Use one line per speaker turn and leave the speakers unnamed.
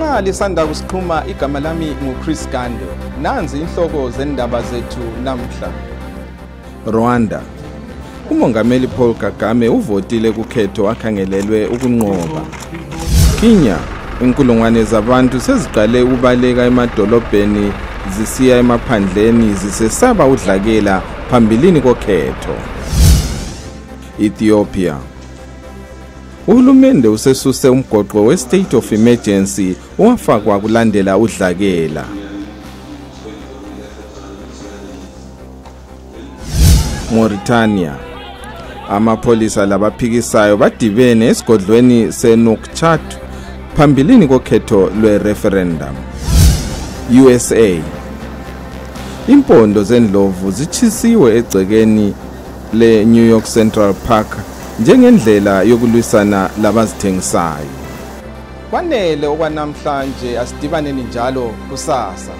Nxa lisanda kusiqhuma, igama lami nguChris Gande. Nanzi inhloko zendaba zethu namhla. Rwanda. Umongameli Paul Kagame uvotile kukhetho akhangelelwe ukunqoba. Kenya. Inkulungwane zabantu seziqale ukubaleka emadolobheni zisiya emaphandleni zisesaba udlakela phambilini kokhetho. Ethiopia. Uhulumende usesuse umgoqo we-state of emergency owafakwa kulandela udlakela. Mauritania. Amapholisa labaphikisayo badibene esigodlweni seNouakchott phambilini kokhetho lwe-referendum. USA. Impondo zendlovu zitshisiwe egcekeni le-New York Central Park njengendlela yokulwisana labazithengisayo. Kwanele okwanamhlanje, asidibaneni njalo kusasa.